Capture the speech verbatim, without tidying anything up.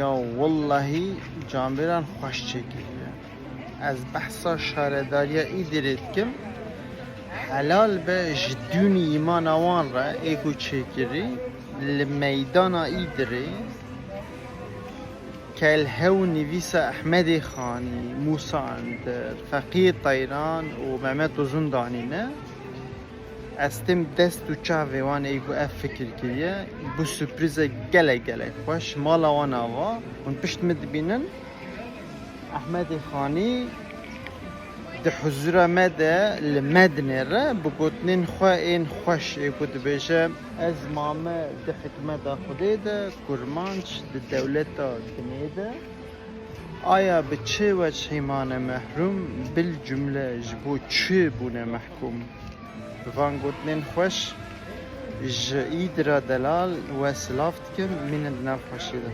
Ya wellahî camêran xweş çêkiriye. Ez behsa şaredariya Îdirê dikim. Helal be ji dûnî îmana wan re ê ku çêkirî li meydana Îdirê. Kelhew nivîsa Ehmedê Xanî, Mûsa Ender, Feqiyê Teyran û Mehmet Uzun danîne. Ez têm dest û çavê wan ê ku ev fikir kiriye. Bû surprîze gelek gelek xweş. Mala wan ava. Hûn pişt min dibînin. Ehmedê Xanî di huzura me de li me dinêre bi gotinên xwe ên xweş ê ku dibêje, ez mame di hikmeta Xwedê de, kurmanc di dewleta dinê de. Aya bi çi weçhî mane mehrûm, bil cumle ji bo çi bûne mehkûm? Bi van gotinên xweş ji Îdira delal we silav dikim, mînin di nav xweşiyê de.